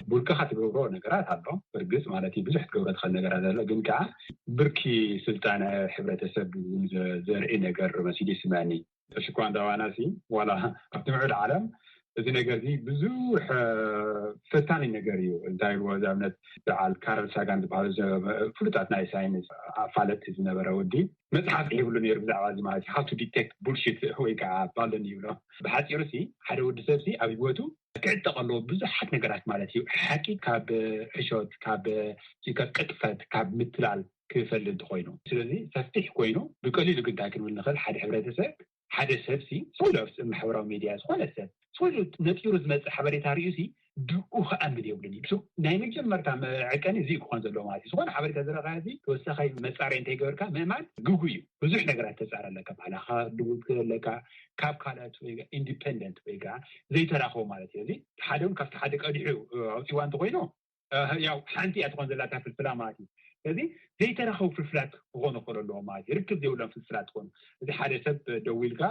ብውልቅኻ ትገብሮ ነገራት ኣሎ። እርግፅ ማለት ብዙሕ ትገብሮ ትኽእል ነገራት ኣሎ፣ ግን ከዓ ብርኪ ስልጣነ ሕብረተሰብ እውን ዘርኢ ነገር መሲሉ ይስምዐኒ። ተሽኳ እንዳባና ሲ ዋላ ኣብቲ ምዕብል ዓለም እዚ ነገር እዚ ብዙሕ ፈታኒ ነገር እዩ። እንታይ ኢልዎ እዛ እምነት በዓል ካረል ሳጋን ዝበሃሉ ፍሉጣት ናይ ሳይንስ ኣፋለጥቲ ዝነበረ ወዲ መፅሓፍ ይብሉ ነይሩ ብዛዕባ እዚ ማለት how to detect bullshit ወይ ከዓ ባለን ይብሎ። ብሓፂሩ ሲ ሓደ ወዲ ሰብ ሲ ኣብ ህይወቱ ክዕጠቕ ኣለዎ ብዙሓት ነገራት ማለት እዩ። ሓቂ ካብ ሕሾት፣ ካብ ቅጥፈት፣ ካብ ምትላል ክፈልጥ ኮይኑ ስለዚ ሰፊሕ ኮይኑ ብቀሊሉ ግዳ ክንብል ንኽእል ሓደ ሕብረተሰብ ሓደ ሰብ ሲ ስለ ማሕበራዊ ሚድያ ዝኾነ ሰብ ስሉ ነጢሩ ዝመፅእ ሓበሬታ ርእዩ ሲ ድኡ ከኣምን የብሉን እዩ። ናይ መጀመርታ መዐቀኒ እዚ ክኾን ዘለዎ ማለት እዩ። ዝኾነ ሓበሬታ ዝረኸ ተወሳኻይ መፃሪ እንተይገበርካ ምእማን ግጉ እዩ። ብዙሕ ነገራት ተፃር ኣለካ፣ ባዕላኻ ድውል ኣለካ፣ ካብ ካልኣት ወይ ኢንዲፐንደንት ወይ ከዓ ዘይተራኸቡ ማለት እዩ። እዚ ሓደ ካብቲ ሓደ ቀዲሑ ኣውፅዋ እንተኮይኑ ያው ሓንቲ እያ ትኾን ዘላታ ፍልፍላ ማለት እዩ። ስለዚ ዘይተራኸቡ ፍልፍላት ክኾኑ ክኽእሉ ኣለዎ ማለት እዩ። ርክብ ዘይብሎም ፍልፍላት ትኾኑ እዚ ሓደ ሰብ ደዊልካ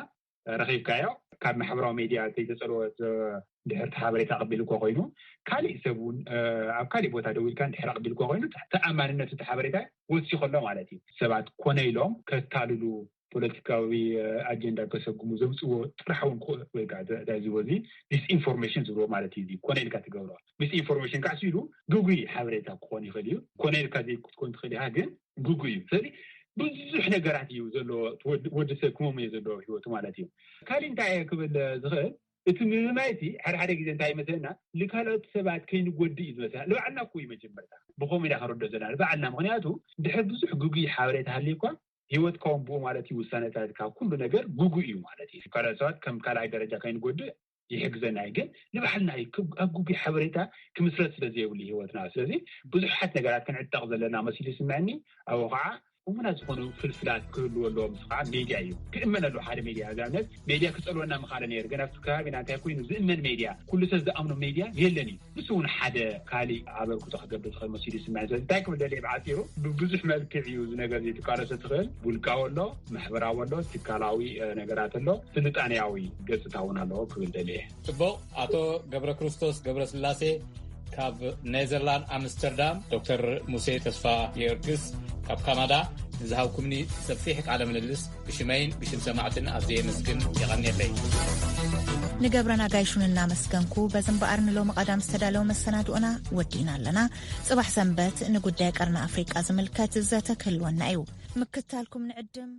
ረኺብካዮ ካብ ማሕበራዊ ሜድያ ዘይተፀልወ ድሕርቲ ሓበሬታ ኣቐቢልኮ ኮይኑ ካሊእ ሰብ እውን ኣብ ካሊእ ቦታ ደዊልካ ድሕሪ ኣቐቢልኮ ኮይኑ ተኣማንነቱ እቲ ሓበሬታ ወሲኮ ኣሎ ማለት እዩ። ሰባት ኮነ ኢሎም ከታልሉ ፖለቲካዊ ኣጀንዳ ከሰጉሙ ዘምፅዎ ጥራሕ እውን ክኾ- ወይ ከዓ እዚ እዚ ዲስኢንፎርሜሽን ዝብልዎ ማለት እዩ። ኮነ ኢልካ ትገብሮ ዲስኢንፎርሜሽን ካዓ ኢሉ ግጉይ ሓበሬታ ክኾን ይኽእል እዩ። ኮነ ኢልካ ዘይክትኮን ትኽእል ኢኻ፣ ግን ግጉይ እዩ። ስለዚ ብዙሕ ነገራት እዩ ዘለዎ ወዲ ሰብ ክመሙ እየ ዘለዎ ህይወቱ ማለት እዩ። ካሊእ እንታይ እየ ክብል ዝኽእል እቲ ምምማይ እቲ ሓደ ሓደ ግዜ እንታይ ይመስለና ንካልኦት ሰባት ከይንጎድእ እዩ ዝመስለና። ንባዕልና እኮ እዩ መጀመርታ ብኸምኡ ኢና ክንርዶ ዘለና ንባዕልና። ምክንያቱ ድሕር ብዙሕ ግጉይ ሓበሬታ ሃልዩ እኳ ህይወትካ እውን ብኡ ማለት እዩ ውሳነታትካ ኩሉ ነገር ግጉይ እዩ ማለት እዩ። ካልኦት ሰባት ከም ካልኣይ ደረጃ ከይንጎድእ ይሕግዘና እዩ። ግን ንባዕልና እዩ ኣብ ግጉይ ሓበሬታ ክምስረት ስለ ዘይብሉ ህይወትና። ስለዚ ብዙሓት ነገራት ክንዕጠቕ ዘለና መሲሉ ይስምዐኒ። ኣብኡ ከዓ እሙናት ዝኾኑ ፍልፍላት ክህልዎ ኣለዎ። ምስ ከዓ ሜድያ እዩ ክእመን ኣለዎ። ሓደ ሜድያ ኣብነት ሜድያ ክፀልወና ምኻለ ነይሩ። ግን ኣብቲ ከባቢና እንታይ ኮይኑ ዝእመን ሜድያ ኩሉ ሰብ ዝኣምኖ ሜድያ የለን እዩ። ንሱ እውን ሓደ ካሊእ ኣበርክቶ ክገብር ዝኽእል መሲሉ ይስምዐኒ። ስለዚ እንታይ ክብል ደልየ ብዓፂሩ ብብዙሕ መልክዕ እዩ እዚ ነገር እዚ ትቃለሶ ትኽእል። ውልቃዊ ኣሎ፣ ማሕበራዊ ኣሎ፣ ትካላዊ ነገራት ኣሎ፣ ስልጣኔያዊ ገፅታ እውን ኣለዎ ክብል ደልየ። ፅቡቕ። ኣቶ ገብረ ክርስቶስ ገብረ ስላሴ ካብ ኔዘርላንድ ኣምስተርዳም፣ ዶክተር ሙሴ ተስፋ ጊዮርጊስ ካብ ካናዳ ንዝሃብኩምኒ ሰፊሕ ቃለ ምልልስ ብሽመይን ብሽም ሰማዕትን ኣዝየ የመስግን። የቐንየለይ። ንገብረ ናጋይሹን እናመስገንኩ፣ በዚ እምበኣር ንሎሚ ቀዳም ዝተዳለወ መሰናድኦና ወዲእና ኣለና። ጽባሕ ሰንበት ንጉዳይ ቀርኒ ኣፍሪቃ ዝምልከት ዘተ ክህልወና እዩ። ምክታልኩም ንዕድም።